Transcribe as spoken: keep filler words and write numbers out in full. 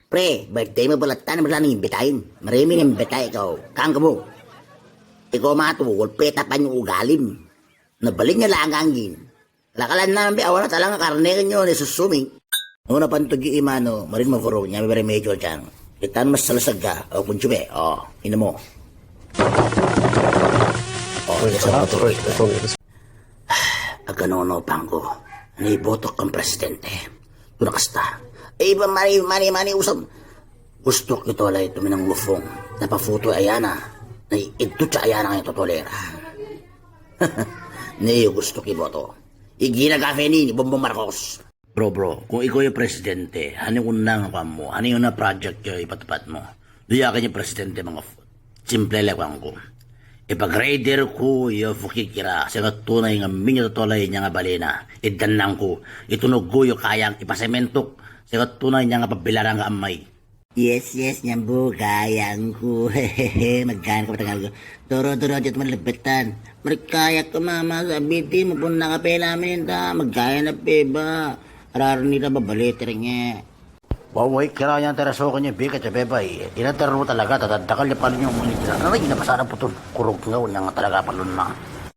Pre, birthday mo bala tan bala ni betain. Meremi ni betai kau. Kang kemu. Iko matu, wol peta panyu ugalim. Na belinya la angganggin. Lakalan nambe awala talang karne kenyo ne susumi. Nuna pantugi imano, marin mafuru, nyambe bare mejo jang. Itan mas selesega, o kunjube, o, inemo. O, iya, sama tu. Aga nono pangko, ni botok kan presidente. Tuna kasta. Iba mani, mani, mani usum. Gusto ki Tolai tu minang lufung. Napa foto ayana. Ni itu ca ayana yang totolera. Ni gusto ki boto. Igina kafeni ni bombong Marcos. Bro, bro, kung iko yo presidente, hani unang kamu, hani una project yo ipat-ipat mo. Duya kanya presidente mangaf. Simple le kangku. Ipa grader ku yo fukikira, sengat tunai nga minyo totolai nyanga balena. Idanang ku, itunug ku yo kayang, ipa sementuk, sengat tunai nyanga pabilarang nga amai. Yes, yes, nyambu kayangku. Hehehe, megan ko patangal ko. Toro, toro, jat melebetan. Mereka ya ke mama sabiti mupun nang apela minta, megan apa ba. Rarni da babale terenge. Wawai kira yang teraso kenye bika cabe bai. Ina teru talaga tata dakal je paling yang muni kira. Nana ina pasara putun kurung ngau yang talaga palun na.